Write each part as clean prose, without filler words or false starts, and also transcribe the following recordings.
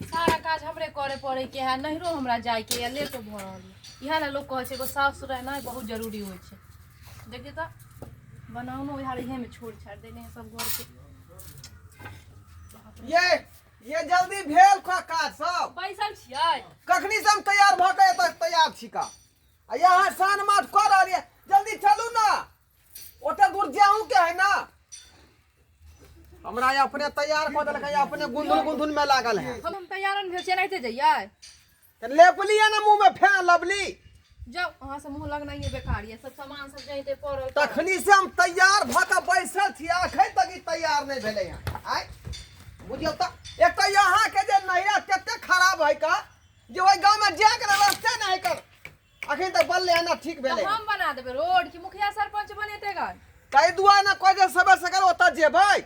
सारा काज हमरे करे पड़े के है, नैहरो हमरा जाय के है, लेटो भऽ रहल है। इएह लए लोक कहै छै एगो सासु रहनाइ बहुत जरूरी होइ छै। देखियौ तऽ बनाउनो इएह इहेमे छोड़ि छाड़ि देने है सब घरके। ये जल्दी भेल का काज सब? बैसल छियै। कखनी से हम तैयार भऽ के एतऽ तैयार छी का, आ यहाँ सान माठ कऽ रहल ये। जल्दी चलू ना, ओते दूर जाऊं के है ना। हमरा अपने तैयार कऽ देलकै, अपने गुंधुन गुंधुन में लागल है। हम तैयार नहि भेल छियै, एनाहिते जइयै। तऽ लेपली है ना मुंह में फैन लवली। जाउ, अहाँ से मुंह लगनाइए बेकार ये, सब सामान सब जइते पड़ल। तखनी से हम तैयार भऽ कऽ बैसल छी, अखन तक ई तैयार नहि भेलै हँ। आइ बुझियौ तऽ एक तऽ यहाँ के जे नैहरा तते खराब है का जे ओहि गाँव में जाए के रास्ते नहीं है कर, अखन तक बनले है ना ठीक भेलै। तऽ हम बना देबै रोड कि मुखिया सरपंच बनेतै गन? ताहि दुआरे ने कहै छै सबेर सकाल ओतऽ जेबै।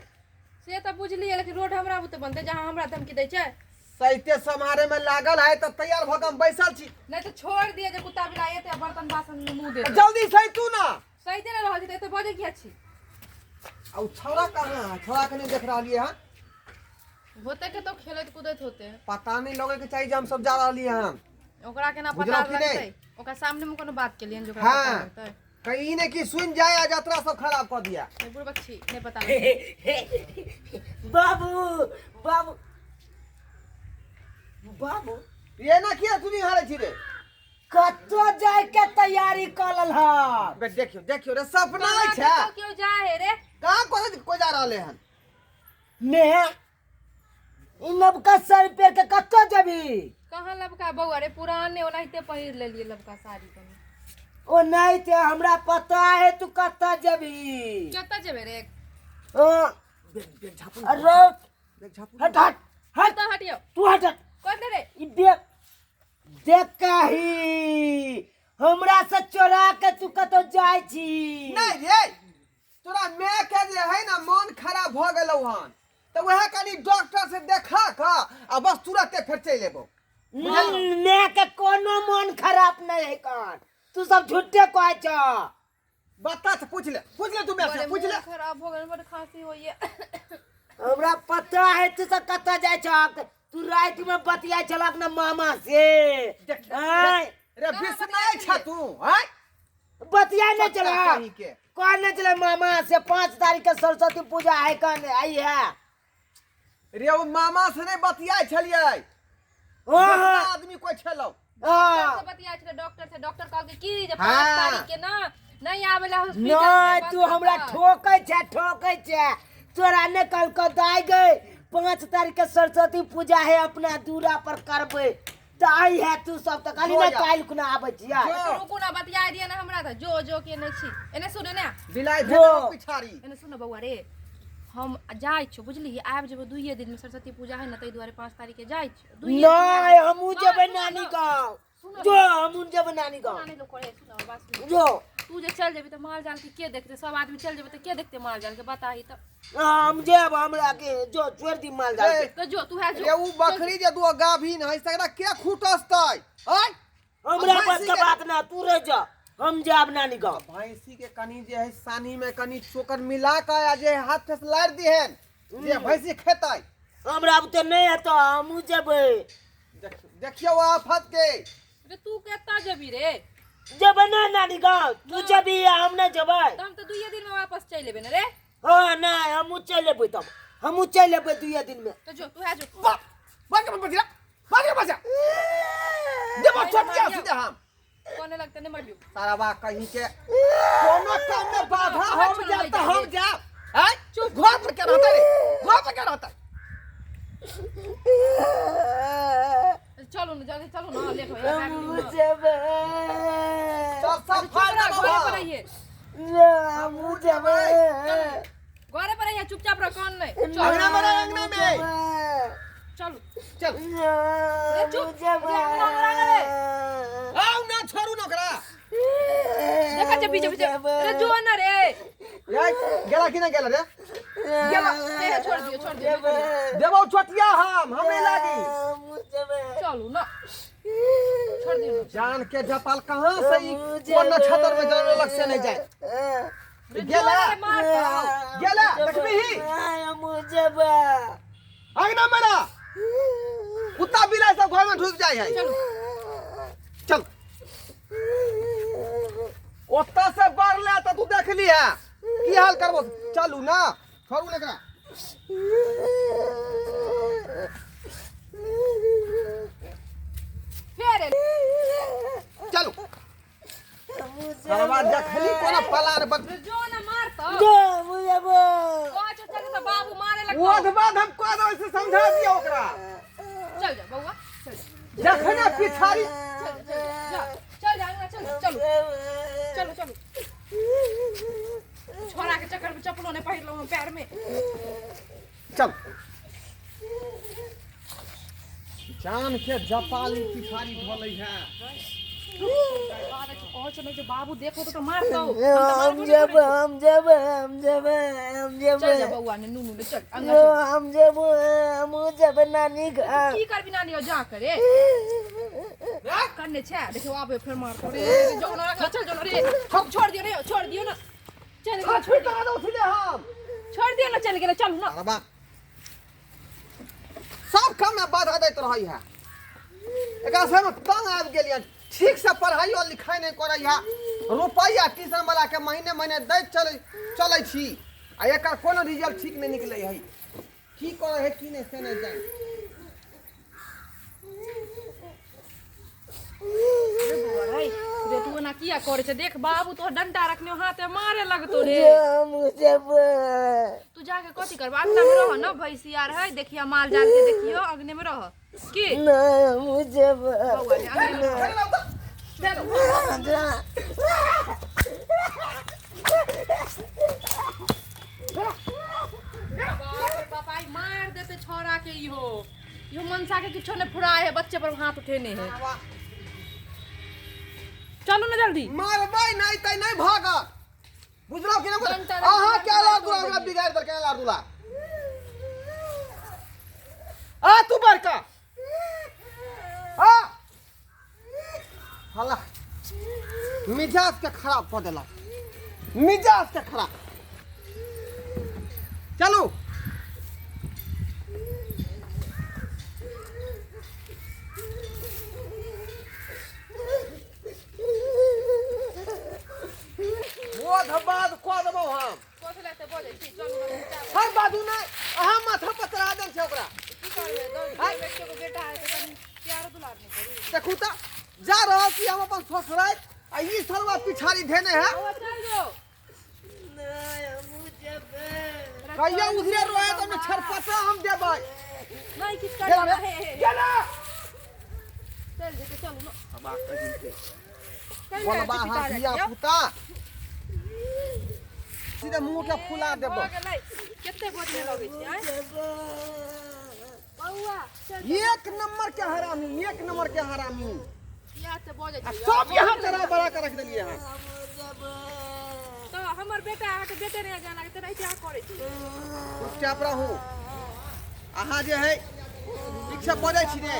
से तऽ बुझलियै, लेकिन रोड हमरा बुते बनतै जहाँ हमरा धमकी दै छै? सैते समारे में लागल है तऽ तैयार भऽ कऽ हम बैसल छी। नहि तऽ छोड़ि दिअ जे कुत्ता बिलाइ एतै आ बर्तन बासन में मुँह देतै। जल्दी सैतू ना। सैते नहि रहल छी तऽ एते बजै किया छी? आ उ छौड़ा कहाँ है? छौड़ा के नहीं देख रहलियै हन। होते के तो खेलैत कूदैत होते। पता नहीं लगे के चाहिए जे हम सब जा रहलियै हन। ओकरा केना पता बुझलहुँ कि नहि? लगतै? ओकरा सामने में कोनो बात केलियन जे ओकरा हाँ। पता लगतै? कहीं ई नहीं कि सुन जाए आ यात्रा सब खराब कऽ दिया। नहि बुड़बक छी, नहि पता लगतै। बाबू बाबू बाबू, ये ना किया सुनी हारे छी रे? कतौ जाय के तैयारी कऽ लेलहक? बे देखियो देखियो रे, सपना कहाँ छै। कतौ केओ जाय है रे? कहाँ कोई कोई जा रहले हन? ने ई नबका साड़ी पहिर के कतौ जेबही? कहाँ लबका बौआ रे, पुराने ओनाहिते पहिर लेलियै लबका साड़ी कनी। ओ नहीं ते हमरा पता है तू कतऽ जेबही। कतऽ जेबै रे? अरे हट हट हट, कतऽ हटियौ? तू हट हट। कतऽ रे? ई देख देख कही हमरा से चोरा के तू कतौ जाइ छी। नहीं रे, तोरा माय के जे है ना मन खराब भऽ गेलौ हन तऽ वएह कनी डॉक्टर से देखा कऽ आ बस तुरते फेर चलि एबौ। माय के कोनो मन खराब नहीं है कन, तू सब झूठे कहै छ। बता तऽ पूछ ले, पूछ ले तू माय से बड़े पूछ ले। मोन खराब हो गेल, बड़ खांसी होइए। हमरा पता है तू सब कतऽ जाइ छ। तू राति में बतियाइ छलक ना मामा से? देख, आँय? रे बिसनाइ छ तू, आँय? बतियाइ नहीं पता छलक। कहीं के। कहने छलै मामा से 5 तारीख के सरस्वती पूजा है कन आई है। रे ओ मामा से नहीं बतियाइ छलियै। हाँ, दोसरा हाँ। आदमी कोई छलौ। हाँ। डॉक्टर से बतियाइ छलै, डॉक्टर से। डॉक्टर कहलकै की जे 5 हाँ। तारीख के ना नहीं आवेला हॉस्पिटल में, नहीं बंद तू हमरा करतै। ठोकै छै, ठोकै छै। तोरा ने कहलको दाइ गई 5 तारीख के सरस्वती पूजा है अपना दूरा पर करबै तऽ आई है तू सब तऽ कहली जो ने जा। काल्हि खुना आबै छियै। जो। अच्छा, रुकू ना, बतियाइ दिअ ना हमरा तऽ जो जो के नहि छी। एने सुन, एने आ। बिलाइ जो। भेजो पिछाड़ी। एने सुन बौआ रे, हम जाइ छियौ बुझलिही, आबि जेबौ दुइये दिन में। सरस्वती पूजा है ना ताहि दुआरे 5 तारीख के जाइ छियौ, दुइये दिन में नहीं आबि हमहूँ जेबौ। जेबै सुन ना, नानी गाँव। सुन जो हमहूँ जेबै नानी गाँव। नानी लोग करे, सुन बात सुन। जो। तू जे चल जेबी तऽ माल जाल के के देखतै? सब आदमी चल जेबै तऽ के देखतै माल जाल के, बताही तऽ? हम जेब, हमरा के जो छोड़ दी माल जाल के। तऽ जो तू है जो। रे उ बकरी जे दुओ गाभीन है तकरा के खूटसतै? आँय? हमरा आ बस भैंसी के बात ना, तू रह जा, हम जाब नानी गाँव। भैंसी के कनी जे है सानी में कनी चोकर मिला के आ जे हाथ से लारि दिहेन जे भैंसी खेतै। हमरा बुते नहीं हेतौ, हमहूँ जेबै। देखियौ आफत के। रे तू कतऽ जेबी रे? जेबै ना नानी गाँव, तू जेबी हम नहीं जेबै। तऽ हम तऽ दुइये दिन में वापस चलि एबै ने रे। हाँ नहीं हमहूँ चलि एबै, तब हमहूँ चलि एबै दुइये दिन में। तऽ जो तू है जो। बाप बाप के बचिया, बाप के बचिया देबो चटिया सीधे हम। कोने लगतै नहीं मरियो। सारा बा कहीं के कोनो काम में बाधा हम जाब तऽ हम जाब। आँय चुप, घर पर के रहतै रे? घर पर के रहतै? चलू ना जल्दी चलू ना, लेट होइए, बैग हमहूँ लियौ ना। जेबै। चल सब चुप फाड़ रह, देबो घरे हम। पर रहिए। हमहूँ जेबै। घरे पर रहिए, चुपचाप रह, कौन नहीं। चल। अंगना में रह, अंगना में। चलू। चल। रे चुप, रे अंगना में रह ना रे। आउ ना, छोड़ू ना ओकरा। देखा जे पीछे पीछे। रे जो ना रे। रे गेला कि ना गेला रे? गेला, ए, छोड़ दियो, छोड़ दियो। देबौ चोटिया हम हमरे लागी। चलू ना, छोड़ दियो ना। जान के जपाल कहाँ से ई कोन नक्षत्र में जन्म लेलक से नहीं जाए। रे जो गेला। ना रे, मार खाओ। गेला देखबिही हमहूँ जेबै। अंगना में रह, कुत्ता में ढुक जाइ है। चल ओतऽ से बढ़ले तऽ तू देखली है की हाल करबो। चलू ना, छोड़ू ने एकरा। फेर चलू सरवा देखली कोना पलान बद जो ना मारतो जो मुझे वो कहै छौ चल तऽ बाबू मारे लगतौ। ओध बाद हम कह दो से समझा दिया ओकरा। चल जा बौआ, चल जा। जखने पिछाड़ी चल चल जा, चल जा अंगना, चल चलू चलू चलू। छोरा के चक्कर में चप्पलो नहीं पहिरलहुँ हम पैर में। चल जान के जपाली पिछाड़ी धोलै है। कहै छौ नहि जे बाबू देखो तो मारतौ। हम जब हम जब हम जब हम जब चल जा बौआ ने नुनू ने, चल अंगना चल। हम जब हम जब नानी घर की करबी नानी जा करे कन्ने छै देखियो आबे फेर मारतौ रे। जो ना चल जो रे, छोड़ दियो रे, छोड़ दियो ना, चल गेलै, छोड़ करा दो सीधे हम छोड़ दियो ना, चल गेलै, चलू ना। अरे सब काम में बाधा दैत रहै है। एकरा सब तंग आबि गेलियै। ठीक से पढ़ाइयो लिखाइ नहि करै है। रुपैआ ट्यूशन वाला के महीने महीने दैत चलै चलै छी आ एकर कोनो रिजल्ट ठीक नहि निकलै है। की करै है की नहि से नहि जानि। रे बौआ रे, रे तू एना किया करै छै? देख बाबू तोहर डंडा रखने हाथे मारे लगतो रे। हम जब तू जाके कथी करबा? अंगना में रह ना, भैंसी आर है देखियो, माल जाल के देखियो, अंगने में रह की ना मुझे बौआ रे, अंगने में रह। बाप रे बाप, आई मार देते छोरा के। इहो इहो मनसा के किछो ने फुराए है, बच्चे पर हाथ उठेने है। चलू ना जल्दी। मारबै नहि तऽ नहि भागत, बुझलौ कि नहि? डंडा अहाँ रखने के लार दुला हमरा बिगाड़ि देलकै। लार दुला आ तू बड़का आ हला मिजाज के खराब कऽ देलक, मिजाज के खराब। चलू बोध बाद कऽ देबौ हम। कथी लए एते बजै छी? चलू ना, चाह हर बाजू नहि, अहाँ माथा पर चढ़ा देल छै ओकरा। की करबै? दस बेटे को बेटा है तऽ कनि प्यारो दुलार नहि करू? देखू तऽ जा रहल छी हम अपन ससुरारि आ ई सलवा पिछाड़ी धेने है। बौआ चल जो। कहिया उधरे रहे तऽ ओहिमे छरपटा हम देबै। नहि किछु गेला करबै रे, हे हे गेला। चल जेतै, चलू ना। चलि बोलबा जाइ छी, अहाँ पिता जाइ धिया छी, पुता सीधे मुँह के फुला देबो। भऽ गेलै। कते बजने लगै छै आँय? बौआ चल। एक नंबर के हरामी, एक नंबर के हरामी। किया से बजै आ छै? सब यहाँ चढ़ा बढ़ा के रख देलिए हन। तऽ हमर बेटा अहाँके बेटे नहि जाना तऽ एनाहिते अहाँ करै छी। चुपचाप रहू अहाँ। जे है ठीक से बजै छी ने,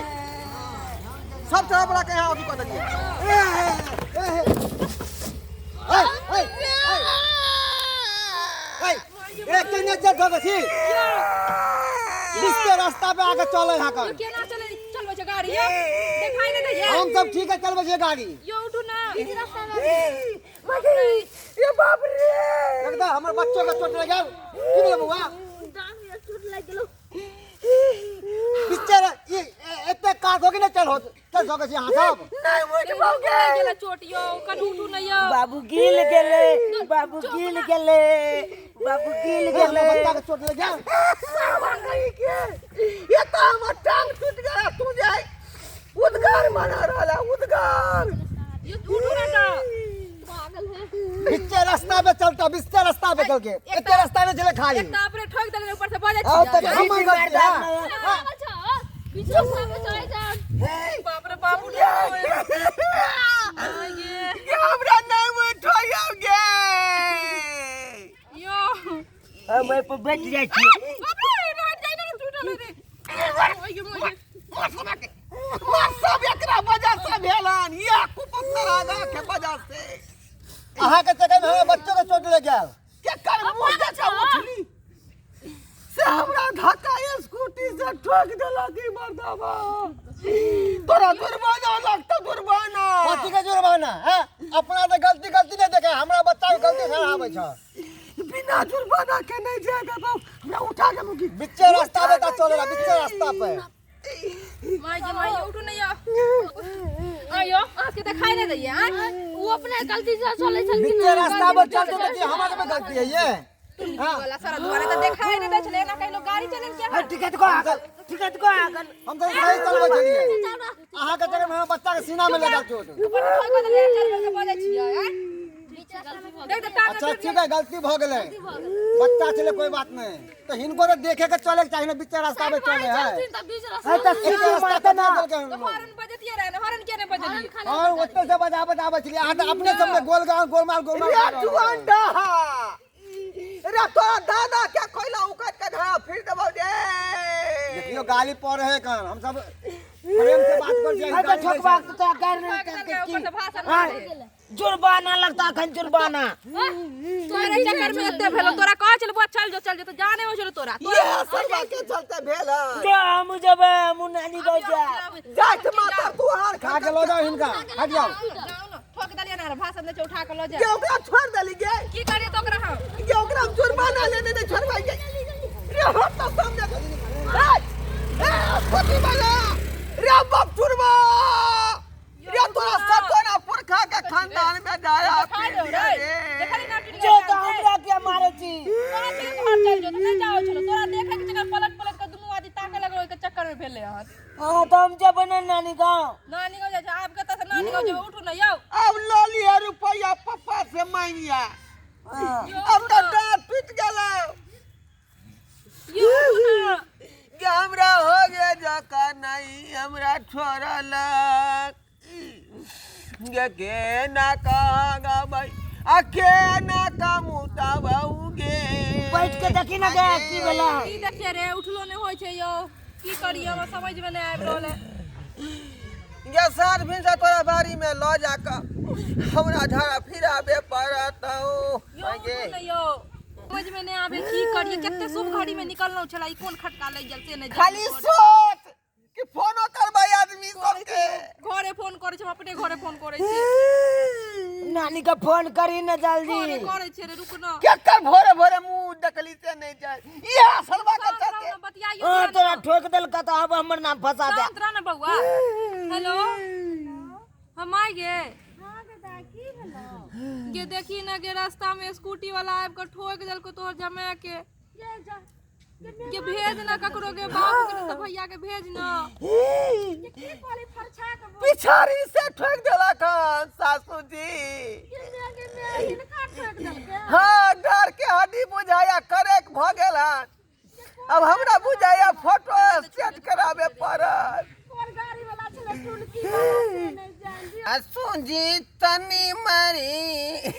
सब चढ़ा बढ़ा के यहाँ अथी कऽ देलिए। ए, ए, ए, ए, ए, ए, केने जे धोके छी बीचके रास्ता पे आके चलै हा यौ कर। केना चलै चलबै छै गाड़ी यौ? देखाइ नहि दैये। हम सब ठीक है चलबै छियै गाड़ी। यौ उठू ना। ये बाप रे, एकदम हमर बच्चो के चोट लागि गेल। की भेलै बौआ? बीचे ई एते कार धोके नहि चल हो चल सकै छी अहाँ सब। नहीं उठबौ गे। गेलै चोट यौ, कनि उठू ने यौ। बाबू गिल गेलै, बाबू गिल गेलै, बाबू गिल हमर गेलै। बच्चा के चोट लागि गेल। सावन गई के ये तो हमर टांग टूट गया। तू जे है उद्गार मना रहल है उद्गार। यौ उठू ने तऽ। बीचे रास्ता पे चलता, बीचे रास्ता पे चल के एते रास्ता नहीं चले खाली। एक तऽ अपने ठोकि देलै, ऊपर से बजै आओ छी। तऽ हमर गलती है। बाप रे बाप, उठू। ये ये हमरा नहीं उठो गे। यौ हम एहि पर बैठ जाइ छी। बाप रे, हट जाइ ने, टूटल रे। ओय गे मोय गे। मार सब के, मार सब, एकरा वजह से भेलन ये कुपुत्र आगा के वजह से। अहाँ के चक्कर में हमर बच्चो के चोट लागि गेल। के कर मुंह देख के उठली से से हमरा धक्का स्कूटी से ठोक देलक ई मर्दाबा। तोरा जुर्माना लगतो, जुर्माना। कथी के जुर्माना है? अपना तो गलती गलती नहीं देखे, हमरा बच्चा के गलती ठहराबै छ। बिना जुर्माना के नहीं जाए देबो, हमरा उठा के मुकी बीचे रास्ता पे ता चलेला, बीचे रास्ता पे। माय के माय, उठू नहीं आओ। आयो, अहाँ के देखाई नहीं दैया? ओ अपने गलती से चलै छलखिन। बीचे रास्ता पर चलते तो की हमरा के गलती है ये? हाँ वाला सारा दुआरे तो देखाई नहीं दै छलै, एना कहिलो गाड़ी चलेल के। टिकट को आगल, टिकट को आगल। हम तो सही चलबै छलियै, अहाँ के चक्कर में हमर बच्चा के सीना में लगा चोट। अपन ठोक के ले चल के बजै छियै। आय देख त टांग। अच्छा ठीक है, गलती भ गेलै, बच्चा छलै, कोई बात नहीं। तो हिनको तो देखे के चले के चाही ने, बीचे रास्ता पे चले है। तऽ बीच रास्ता है तऽ एते सीटी रास्ता मारते ना। कते देलकै तो हॉर्न बजतियै रहे ने, हॉर्न किया नहीं बजलियै? और ओते से बजा बजाबै छलियै, अहाँ तऽ अपने सबमे गोल गाँव गोलमाल गोलमाल। रे जुआन डहा रे, तोरा दादा के कोइला उकट के धरा फिर देबौ रे। देखियो गाली पड़ रहे कन, हम सब प्रेम से बात कर छियै। है तऽ गाली दै ठोकबा छै। तऽ तोरा गारि नहि ठोक देलकै देलकै, की? ऊपर से भाषण हाँ, मारे। जुर्माना लगता अखन, जुर्माना। तोरे चक्कर में एते भेलो। तोरा कहै छलै बुआ चल जो, चल जो, तऽ जाने हो छलो तोरा। ये सरवा के चलते भेल है। जो हम जेबै, हम नानी गाँव जायब। जात माता तू हार खा के लऽ जाउ हिनका, हट जाउ। जाउ ने, ठोक देलियै ने, भाषण दै छै, उठा के लऽ जा। के ओकरा छोड़ देली गे? की करियै तऽ ओकरा हम? गे ओकरा हम जुर्माना लेने नहीं छोड़बै गे। रे हम तो सामने ए ए स्कूटी वाला रे, बाप चुरबा रे, तोरा सतोना पुरखा के खानदान में डाया। देखा दो रे, देखली ना टूट जो गेल। तऽ हमरा किया मारै छी? तोरा छलै घर चल जो तऽ नहि जाओ छलो। तोरा देखे के चक्कर पलट पलट के दुनू आदमी ताके लगलो, ओहि के चक्कर में भेलै हन। हाँ तऽ हम जेबै ने नानी गाँव। नानी गाँव जाइ छै आब? कतऽ से नानी गाँव जेबै? उठू ने यौ। अब लऽ लिअ रुपैआ पप्पा से मांगिया। हाँ। यौ, अब उठू तऽ ने। डाँट टूटि गेलौ। यौ, उठू ने। गे हमरा हो गया जका नहीं हमरा छोड़लक गे, के ना कहाँ आ के ना कमुताबौ गे। बैठ के देखी ने गे, की भेलै? की देखिए रे, उठलो नहि होइ छै यौ। की करियै, हमरा समझ में नहि आबि रहल है। गे साँझ भिनसर तोरा बाड़ी में लऽ जा कऽ हमरा झाड़ा फिराबे पड़त। यौ, उठू ने यौ, समझ में नहि आबे की करियै। कते शुभ घड़ी में निकललहुँ छला, ई कोन खटका लागि गेल से नहि जानि। खाली सोच कि फोनो करबै आदमी सबके। घरे फोन करै छै, हम अपने घरे फोन करै छी। नानी के फोन करी ने जल्दी। घरे करै छियै रे, रुक न। केकर भोरे भोरे मुंह देखली से नहीं जाए, इएह सरवा के शांत चलते। रहू ने, बतियाइयो। हाँ तोरा ठोक देलका तऽ आब हमर नाम फंसा दे। शांत रह ने बौआ। हेलो, हम आइ गे। गे देखी ना गे, रास्ता में स्कूटी वाला आबि कऽ ठोक देलको तोहर जमाय के। गे भेज ना ककरो गे, बाबू के नहीं तऽ भैया के भेज ना। पिछाड़ी से ठोक देलक हन सासू जी। हाँ, डर के हड्डी बुझाया करेक भऽ गेल हन। अब हमरा बुझाया फोटो सेट कराबे पड़त। आ सुजी तनी मरी